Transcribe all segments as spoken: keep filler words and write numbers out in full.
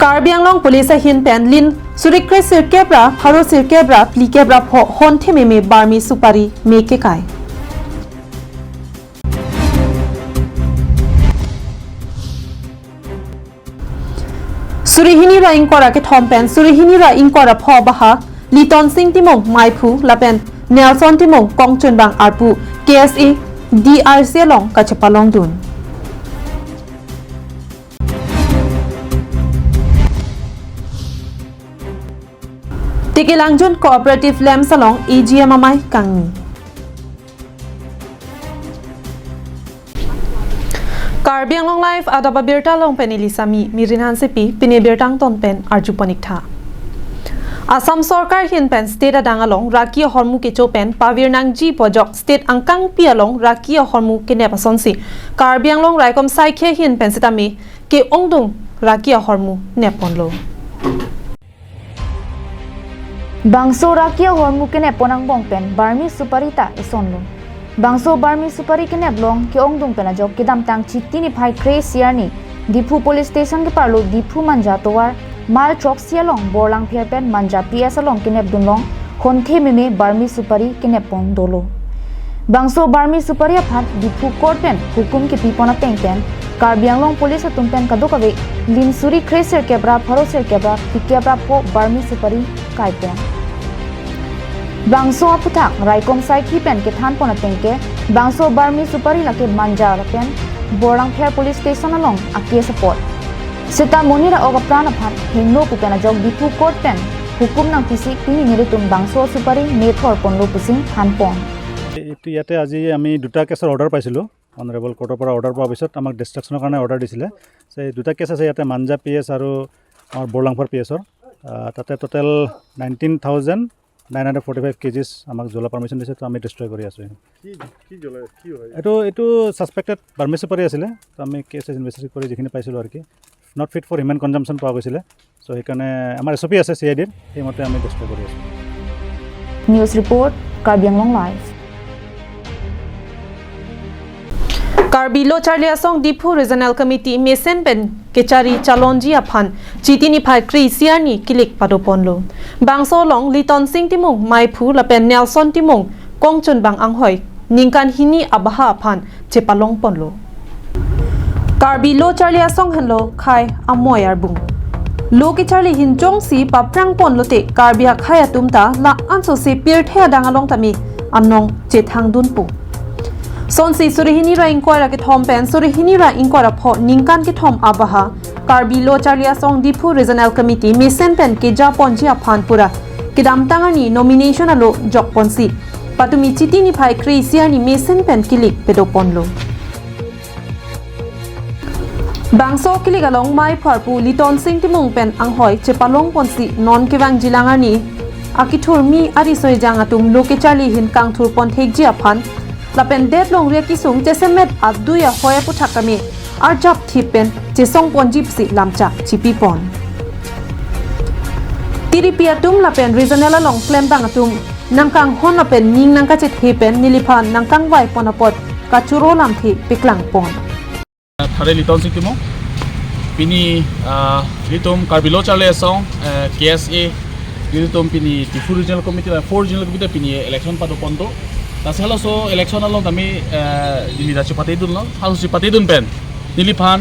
Karbi Anglong Police ahin pen lin suri kre sirkep ra pharo sirkep ra phlikep ra pho honthe meme Burmese supari me kekai. Suri hini ra ingkoi ra kethom pen suri hini ra ingkoi ra pho abaha Litonsing Timung Meiphu lapen Nelson Timung Kongchunbang arpu K S A D R C along kachepalongdun. Tekelangjun Cooperative Lamps along A G M amei kangni. Karbi Anglong Live adap abirta along pen neli Sami Mirin Hansepi, pini birta angton pen arjupon ik tha. Assam Sorkar ahin pen state adang along raki ahormu kecho pen pavir nangji pu ajok state angkangpi along raki ahormu kenep asonsi Karbi Anglong raikom saikhi ahin pen sitame ke-ongdung raki ahormu nepponlo. Bangso raki ahormu keneppon angbong pen Burmese supari ta esonlo. Bangso Burmese supari kenep along ke-ongdung pen ajok kedamtang Chiti niphai kre-isi arni Diphu Police Station keparlo Diphu Manja tovar mile throksi along Borlangpher pen Manja P S along kenepdun long honthe meme Burmese supari keneppon dolo. Bangso Burmese supari aphan Diphu Court pen hukum kepipon ateng pen Karbi Anglong Police atum pen kadokave lin suri kre sirkep ra pharo sirkep ra phlikep ra pho Burmese supari kaipon. Bangso aphuthak raikom saikhi pen kethanpon ateng ke bangso Burmese supari lake Manja pen Borlangpher Police Station along a-case apot. Seta monit ra-ok apran aphan hingno pu pen ajok Diphu Court pen hukum nangpisi pini nelitum bangso supari methor ponlo pusi thanpon. এইটো ইয়াতে আজি আমি দুটা কেছৰ অৰ্ডাৰ পাইছিলোঁ। অনাৰেবল কোৰ্টৰ পৰা অৰ্ডাৰ পোৱাৰ পিছত আমাক ডিষ্ট্ৰাকশ্যনৰ কাৰণে অৰ্ডাৰ দিছিলে। যে দুটা কেছ আছে ইয়াতে, মাঞ্জা পি এছ আৰু আমাৰ বৰলাংফাৰ পি এছৰ। আহ, তাতে total nineteen thousand nine hundred forty five kgs আমাক জ্বলা পাৰ্মিশ্যন দিছে, তো আমি ডিষ্ট্ৰয় কৰি আছোঁ। কি, কি জ্বলাই, কি হয়? এইটো, এইটো ছাছপেক্টেড বাৰ্মিজ চুপাৰী আছিলে, তো আমি কেছ ইনভেষ্টিগেট কৰি যিখিনি পাইছিলোঁ আৰু কি, নট ফিট ফৰ হিউমেন কনজাম্পশ্যন পোৱা গৈছিলে। চ' সেইকাৰণে আমাৰ এছ অ' পি আছে চি আই ডিৰ, সেইমতে আমি ডিষ্ট্ৰয় কৰি আছোঁ। News report, Karbi Anglong Live. Karbi Lo Charli Asong Diphu Regional Committee mesen pen kechari chalonji aphan Chiti niphai kre-isi arni kilik padoponlo. Bangso along Litonsing Timung Meiphu lapen Nelson Timung Kongchunbang anghoi ningkan hini abaha aphan chepalongponlo. Karbi Lo Charli Asong henlo khei amoi arbung. Lo kecharli ahin jongsi paprangponlote Karbi akhei atum ta la-an sose pirthe adang along tame anong chethangdunpo. Sonsi suri hini ra ingkoi ra kethom pen suri hini ra ingkoi ra pho ningkan kethom abaha Karbi Lo Charli Asong Diphu Regional Committee mesen pen kejaponji aphan pura kedamtang arni nomination alo jokponsi patumi Chiti niphai kre-isi arni mesen pen kilik padoponlo. Bangso kilik along Meiphu arpu Litonsing Timung pen anghoi chepalongponsi non kevangjilang arni akithurmi ariso-ejang atum lo kecharli ahin kangthurpon thekji aphan lapen det longri akesung chesemet adui ahoi aphuthak tame arjapthip pen chesongponji pusi lamchak chipipon. Tiripi atum lapen regional along klembang atum nangkanghon lapen ning nangkachethe pen neliphan nangkangvaipon apot kachoro lamthe peklangpon. Thare Litonsing Timung. Pini, ah, ilitum Karbi Lo Charli Asong, eh, K S A, ilitum pini Diphu Regional Committee, la four Regional Committee pini election padoponlo. Lasi halaso election along tame, eh, neli ta chepatedunlo, halaso chepatedun pen neliphan,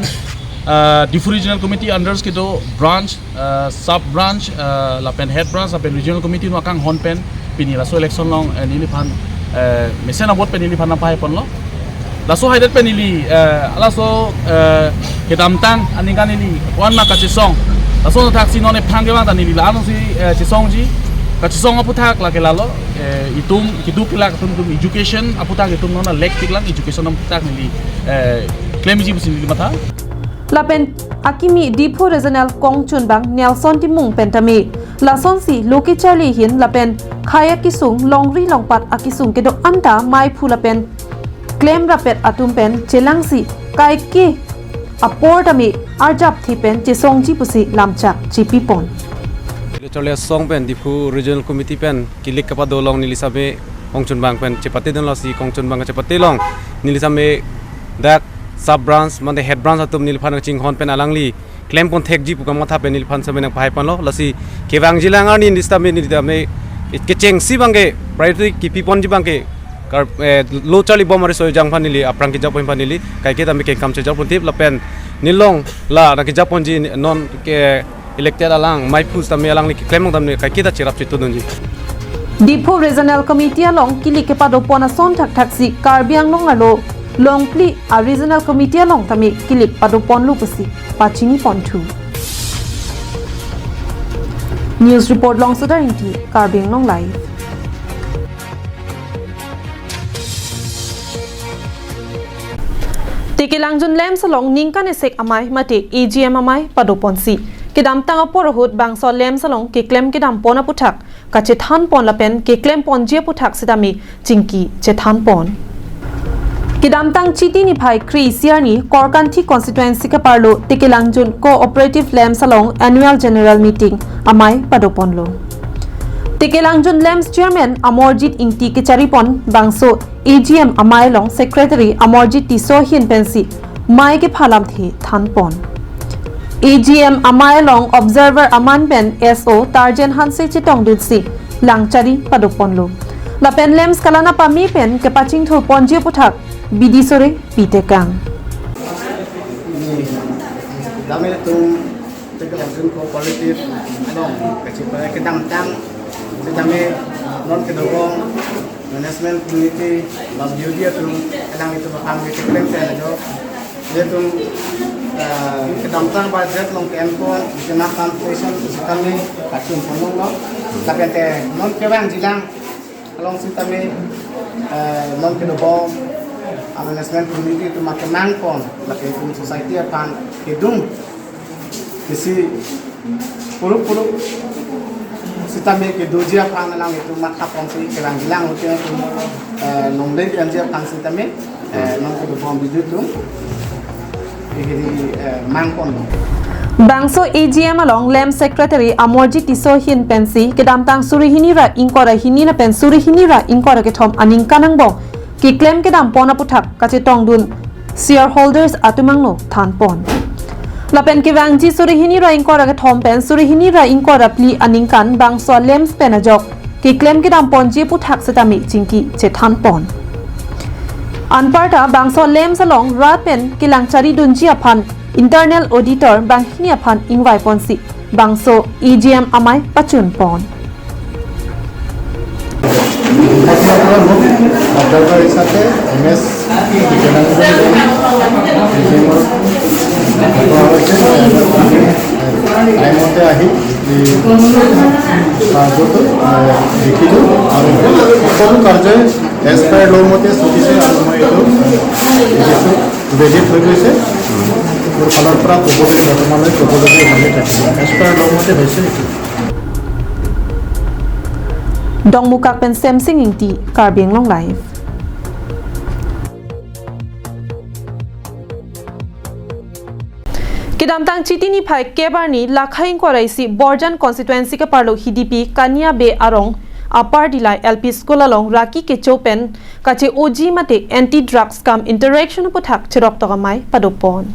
ah, Diphu Regional Committee under kedo branch, ah, sub branch, ah, lapen head branch, lapen regional committee nangkanghon pen pini laso election along, eh, neliphan, eh, mesen a-vote pen neliphan nangpahaiponlo. Laso haidet pen neli, eh, laso, eh, kedamtang aningkan neli wan ma kachesong. Laso thaksi non ephang kevang ta neli la-ansi, eh, chesongji. Kachesong aphuthak lake lalo, eh, itum keduk kelak atum atum education aphuthak itum non lack piklang, education aphuthak neli, eh, klemji pusi neli matha. Lapen akimi Diphu Regional Kongchunbang Nelson Timung pen tame lasonsi lo kecharli ahin lapen khei akesung longri longpat akesung kedo-an ta Meiphu lapen klemrapet atum pen chelangsi kaike apor tame arjapthip pen chesongji pusi lamchak chipipon. Lo Charli Asong pen Diphu Regional Committee pen kilik kapado along neli same Kongchunbang pen chepatedunlo, si Kongchunbang chepate along neli same dak sub branch mate head branch atum neliphan chinghon pen alangli klempon thekji pu kamatha pen neliphan sitame nangpahai ponlo. Lasi kevangjilang arni neli sitame, neli sitame kechengsi abangke priority kipi ponji abangke kar, eh, lo charli bom ariso ejang aphan neli aphrang kejapon aphan neli kaiketa me kengkam chejapon tip lapen nelilong la nangkejapon ji non ke elected alang maiphu sitame alangli keklem along sitame kaiketa cherap chetudunji. Diphu Regional Committee along kilik kepadopon ason thakthaksi Karbi Anglong arlo longphli a Regional Committee along tame kilik padoponlo pusi pachini ponthu. News report Longsodar Ingti, Karbi Anglong Live. Tekelangjun LAMPS along ningkan esek amei mate A G M amei padoponsi kedamtang apor ahut bangso LAMPS along keklem kedampon aputhak kachethanpon lapen keklemponji aputhak sitame chingki chethanpon. Kedamtang Chiti niphai kre-isi arni Korkanthi constituency keparlo Tekelangjun Cooperative LAMPS along annual general meeting amei padoponlo. Tekelangjun LAMPS chairman Amarjit Ingti kecharipon bangso A G M amei along secretary Amarjit Tisso ahin pensi mei kepha lamthe thanpon. A G M amei along observer aman pen S O Tarjen Hanse chetongdunsi langchari padoponlo. Lapen LAMPS kalana pame pen kepachingthurponji aputhak bidi sore pitekang. Dame tum Tekelangjun Cooperative along kachepa kedamtang sitame non kedobom management committee bang B O D atum alanglitum aphan keklem pen ajo. Ilitum, eh, kedamtang budget along ke-enpon, kena transportation sitame kachun ponlonglo. Lapen te non kevangjilang along sitame, eh, non kedobom a management committee atum akemangpon, lapen itum society aphan kedung isi puruk puruk sitame kedoji aphan alanglitum mathaponsi kevangjilang ahut ke itum, eh, nongle kenji aphan sitame, eh, non kedobom bidi atum ihiri, eh, mangponlo. Bangso A G M along LAMPS secretary Amarjit Tisso ahin pensi kedamtang suri hini ra ingkoi ra hini lapen suri hini ra ingkoi ra kethom aningkan angbong keklem kedampon aputhak kachetongdun shareholders atum angno thanpon. Lapen kevangji suri hini ra ingkoi ra kethom pen suri hini ra ingkoi ra phli aningkan bangso LAMPS pen ajok keklem kedamponji aputhak sitame chingki chethanpon. Anparta bangso LAMPS along rat pen kelangcharidunji aphan internal auditor banghini aphan ingvaiponsi bangso A G M amei pachunpon. একমাত্ৰ মোক অধ্যক্ষ হিচাপে M S Bidyanondo দেৱৰ, আমি টাইমতে আহি এই কাৰ্যটো, এ, দেখিলোঁ আৰু সকলো কাৰ্যই এজ পাৰ ল' মতে চলিছে আৰু মই এইটো দেখিছোঁ। ভেলিড হৈ গৈছে। মোৰ ফালৰ পৰা ক'বলৈ, বৰ্তমানলৈ ক'বলগীয়া ইমানেই থাকিব। এজ পাৰ ল' মতে হৈছে এইটো। Dongmukak pen Semsing Ingti, Karbi Anglong Live. Kedamtang Chiti niphai kep arni Lakhai ingkoi ra isi Borjan constituency keparlo Hidipi Kania Bey arong Upper Dillai L P School along raki kecho pen kache-oji mate anti drugs cum interaction aputhak cheroktok amei padopon.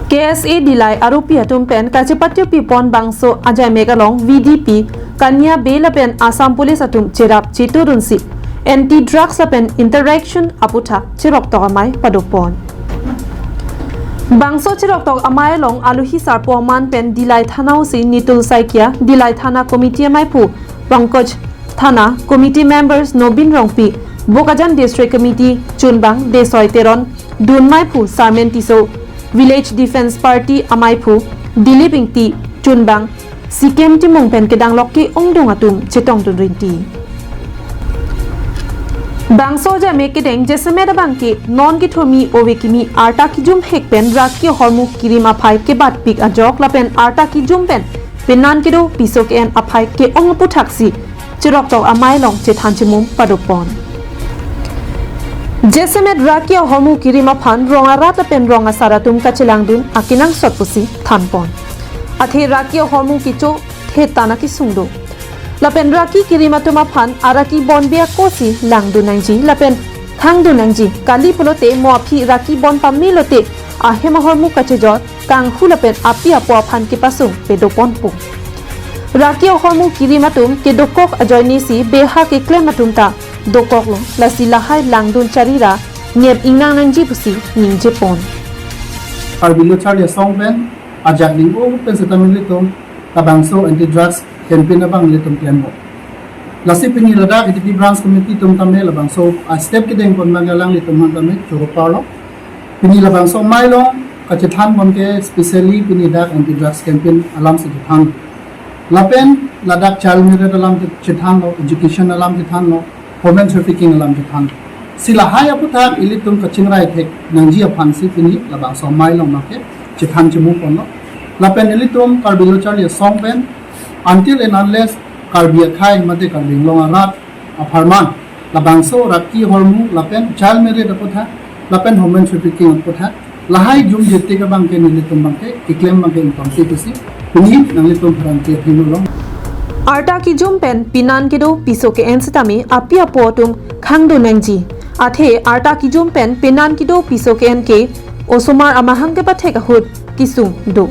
K S A Dillai aropi atum pen kachepathu pipon bangso ajaimek along V D P Kania Bey lapen Assam Police atum cherap chetudunsi anti drugs lapen interaction aputhak cheroktok amei padopon. Bangso cheroktok amei along alohi sarpo aman pen Dillai Thana O C Nitul Saikia, Dillai Thana Committee ameiphu Pankaj, Thana Committee members Nobin Rongpi, Bokajan District Committee chunbang Desoi Teron, Dun meiphu Sarmen Tisso, Village Defence Party ameiphu Dilip Ingti, chunbang C K M Timung pen kedanglok ke-ongdung atum chetongdun rinti. Bangso ajaimek kedeng jasemet abangke non kethurmi ove kimi arta kijumhek pen raki ahormu kerim aphai kebatpik ajok lapen arta kijum pen penan kedo piso ke-en aphai ke-ong aputhaksi cheroktok amei along chethan chemum padopon. Jasemet raki ahormu kerim aphan rong arat lapen rong asar atum kachelangdun akenangsot pusi thanpon. Athe raki ahormu kecho the tana kesung do. Lapen raki kerim atum aphan araki bonbe akosi langdun nangji lapen thangdun nangji, kali pulote mo aphi raki bon pame lote ahem ahormu kachejor kanghu lapen api apo aphan kepasung pedoponpo. Raki ahormu kirim atum kedokok ajoinesi beha keklem atum ta dokoklo, lasi lahai langdun charira ngep ingnang nangji pusi ningjepon. Karbi Lo Charli Asong pen ajak ning o pen setame ilitum labangso anti drugs campaign abang ilitum klempo. Lasi pini ladak A D P branch committee atum tame labangso a step kedengpon abang alanglitum aphan tame choro parlo. Pini labangso amei along kachethanpon ke specially pini dak anti drugs campaign alam si chethan. Lapen ladak child marriage alam chethanlo, education alam chethanlo, human trafficking alam chethan. Si lahai aputhak ilitum kachingrai thek nangji aphan si pini labangso amei along abang ke chethan chemu ponlo. Lapen ilitum Karbi Lo Charli Asong pen until and unless Karbi akhei mate Karbi Anglong arat apharman labangso raki ahormu lapen child marriage aputhak lapen human trafficking aputhak lahai jumjetik abang ke nelitum abang ke keklem abang ke ingpangsi pusi pini nanglitum pherangke hingno long. Arta kijum pen penan kedo piso ke-en setame api apo atum khangdun nangji. Athe arta kijum pen penan kedo piso ke-en ke osomar amahang kepathek ahut kesung do.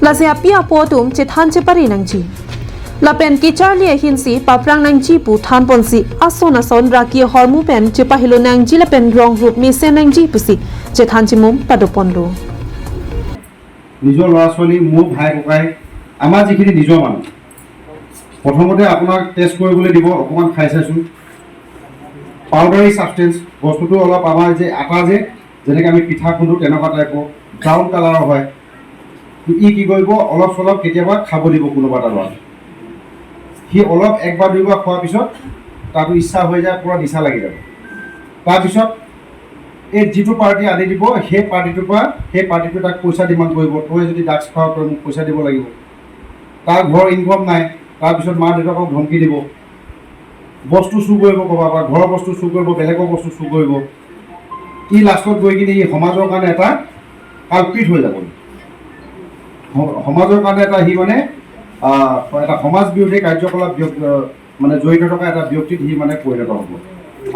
Lasi api apo atum chethan chepari nangji. Lapen kecharli ahin si paphrang nangji pu thanponsi ason ason raki ahormu pen chepahelo nangji lapen rong rup mesen nangji pusi chethan chimum padoponlo. নিজৰ ল'ৰা ছোৱালী, মোৰ ভাই ককাই, আমাৰ যিখিনি নিজৰ মানুহ, প্ৰথমতে আপোনাক টেষ্ট কৰিবলৈ দিব, অকণমান খাই চাইছোঁ। পাউডাৰী ছাবষ্টেঞ্চ বস্তুটো অলপ আমাৰ যে আটা যে, যেনেকে আমি পিঠা খুন্দো তেনেকুৱা টাইপৰ, ব্ৰাউন কালাৰৰ হয়। ই কি কৰিব, অলপ চলপ কেতিয়াবা খাব দিব কোনোবা এটা ল'ৰাক। সি অলপ একবাৰ দুইবাৰ খোৱাৰ পিছত তাতো ইচ্ছা হৈ যায়, পূৰা নিচা লাগি যাব। তাৰপিছত এই যিটো পাৰ্টি আনি দিব, সেই পাৰ্টিটোৰ পৰা, সেই পাৰ্টিটোৱে তাক পইচা ডিমাণ্ড কৰিব, "তই যদি ড্ৰাগছ খাৱ, তই মোক পইচা দিব লাগিব।" তাৰ ঘৰ ইনকম নাই, তাৰপিছত মা দেউতাকক ধমকি দিব, বস্তু চুৰ কৰিব ক'বা, বা ঘৰৰ বস্তু চুৰ কৰিব, বেলেগৰ বস্তু চুৰ কৰিব। ই লাষ্টত গৈ কিনে ই সমাজৰ কাৰণে এটা কালপ্ৰিট হৈ যাব। স-, সমাজৰ কাৰণে এটা সি মানে, আহ, এটা সমাজ বিৰোধী কাৰ্যকলাপ ব্যক্তি, আহ, মানে জড়িত থকা এটা ব্যক্তিত সি মানে পৰিণত হ'ব।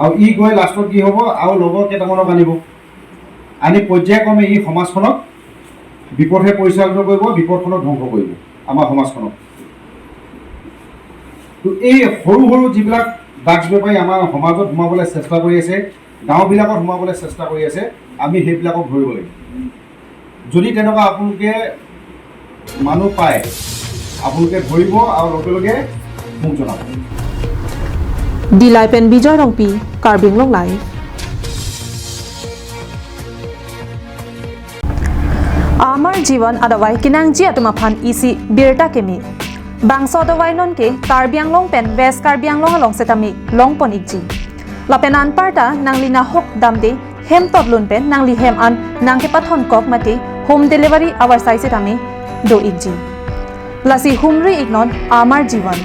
আৰু ই গৈ লাষ্টত কি হ'ব, আৰু লগৰ কেইটামানক আনিব, আনি পৰ্যায়ক্ৰমে ই সমাজখনক বিপথে পৰিচালিত কৰিব, বিপথখনক ধ্বংস কৰিব আমাৰ সমাজখনক। তো এই সৰু সৰু যিবিলাক ড্ৰাগছ বেপাৰী আমাৰ সমাজত সোমাবলৈ চেষ্টা কৰি আছে, গাঁওবিলাকত সোমাবলৈ চেষ্টা কৰি আছে, আমি সেইবিলাকক ধৰিব লাগিব। যদি তেনেকুৱা আপোনালোকে মানুহ পায়, আপোনালোকে ধৰিব আৰু লগে লগে মোক জনাব। Dillai pen Bijoy Rongpi, Karbi Anglong Live. Amar Jivan adavai kenangji atum aphan isi birta keme. Bangso adavai non ke Karbi Anglong pen West Karbi Anglong along setame longpon ikji. Lapen anparta nangli nahok damde hem totlun pen nangli hem an nangkepathon kok mate home delivery avarsai setame do ikji. Lasi humri iknon Amar Jivan.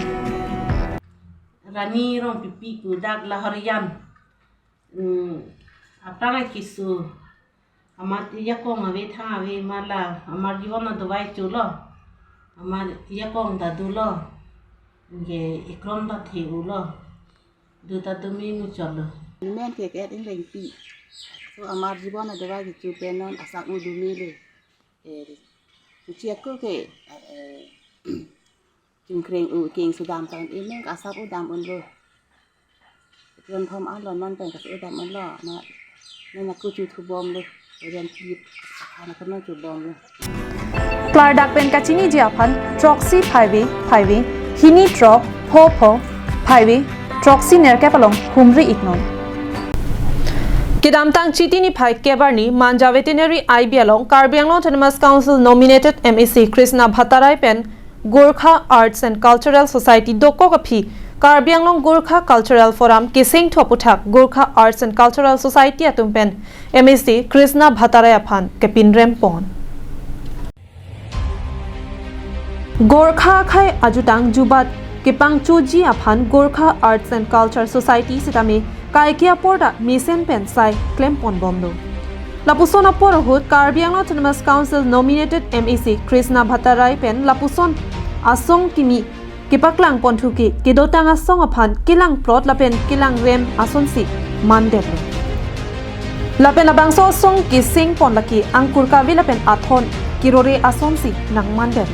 Rani Rongpipi pu dak Lahorijan. Hmm, aphrang keso. Amat yakong ave thang ave mala. Amar Jivan adavai cholo. Amar yakong ta dolo. Ke ekron ta the ulo. Du ta du mi muchotlo. Men ke ke ing rengpi. So Amar Jivan adavai kecho pen non asap u du mele. Eh, kuchi aku ke, eh, chungkreng u king sudam tan imeng asap u dam unlo. Ron thom alo non pen kas u dam unlo. Ma, men aku chu thu bomlo. Ren pit. Ana kono chu bomlo. Klardak pen kachiniji aphan throksi phaive phaive, hini throk pho pho phaive, throksi nerkep along humri iknon. Kedamtang Chiti niphai kep arni Manja Veterinary I B along Karbi Anglong Autonomous Council nominated M A C Krishna Bhattarai pen Gorkha Arts and Cultural Society dokok aphi Karbi Anglong Gorkha Cultural Forum keseng thu aputhak Gorkha Arts and Cultural Society atum pen M A C Krishna Bhattarai aphan kepinrem pon. Gorkha akhei ajutang jubat kepangchoji aphan Gorkha Arts and Culture Society setame kaike apor ta mesen pen sai klempon bomlo. Lapuson apor ahut Karbi Anglong Autonomous Council nominated M A C Krishna Bhattarai pen lapuson asong kimi kepaklang ponthu ke kedotang asong aphan kelang plot lapen kelang rem asonsi mandetlo. Lapen labangso asong keseng pon lake angkur kave lapen athon kerore asonsi nangmandet.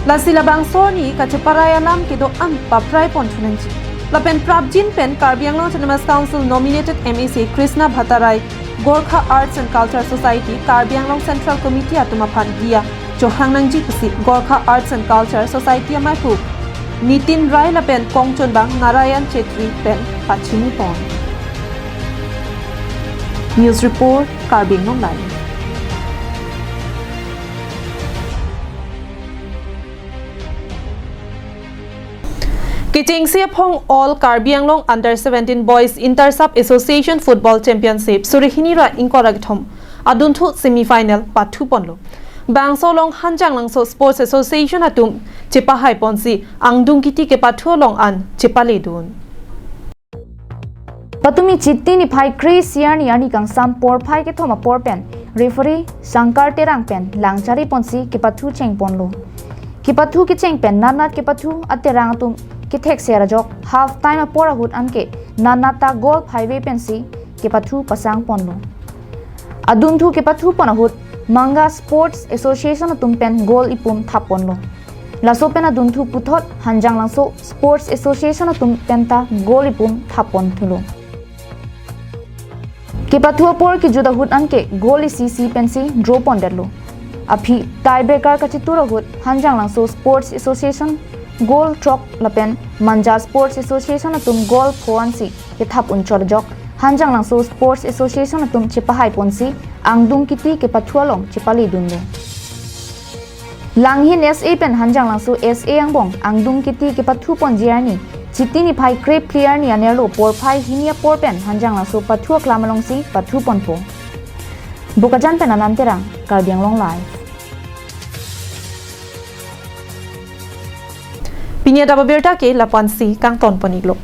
Lasi labangso arni kacheparai alam kedo-an paprai pon thunangji. Lapen prapjin pen Karbi Anglong Autonomous Council nominated M A C Krishna Bhattarai, Gorkha Arts and Culture Society, Karbi Anglong Central Committee atum aphan diya chohang nangji pusi Gorkha Arts and Culture Society amei pu Nitin Rai lapen kongchonbang Narayan Chetri pen pachini pon. News report, Karbi Anglong Live. Kechengsi aphong All Karbi Anglong Under seventeen Boys Inter Sub Association Football Championship suri hini ra ingkoi ra kethom adunthu semi final pathu ponlo. Bangso along Hanjanglangso Sports Association atum chepahai ponsi angdung kiti kepathu along an chepale dun. Patumi Chiti niphai kre-isi arni arni kangsam porphai kethom apor pen referee Shankar Terang pen langchari ponsi kepathu cheng ponlo. Kepathu kecheng pen natnat kepathu aterang atum kethek ser ajok half time apor ahut anke natnat ta goal phaive pensi kepathu pasang ponlo. Adunthu kepathu pon ahut Manja Sports Association atum pen goal ipum thap ponlo. Laso pen adunthu puthot Hanjanglangso Sports Association atum pen ta goal ipum thap pon thulo. Kepathu apor kejut ahut anke goal isi isi pensi draw pondetlo. Aphi tiebreaker kachitur ahut Hanjanglangso Sports Association goal throk lapen Manja Sports Association atum goal pho ansi kethap unchor ajok Hanjanglangso Sports Association atum chepahai ponsi angdung kiti kepathu along chepale dunlo. Langhin S A pen Hanjanglangso S A angbong angdung kiti kepathu ponji arni Chiti niphai kre-phli arni anerlo porphai hini apor pen Hanjanglangso pathu aklam alongsi pathu ponpo. Bokajan pen Anand Terang, Karbi Anglong Live. Pini adap abirta ke lapu-ansi kangton pon-iklo.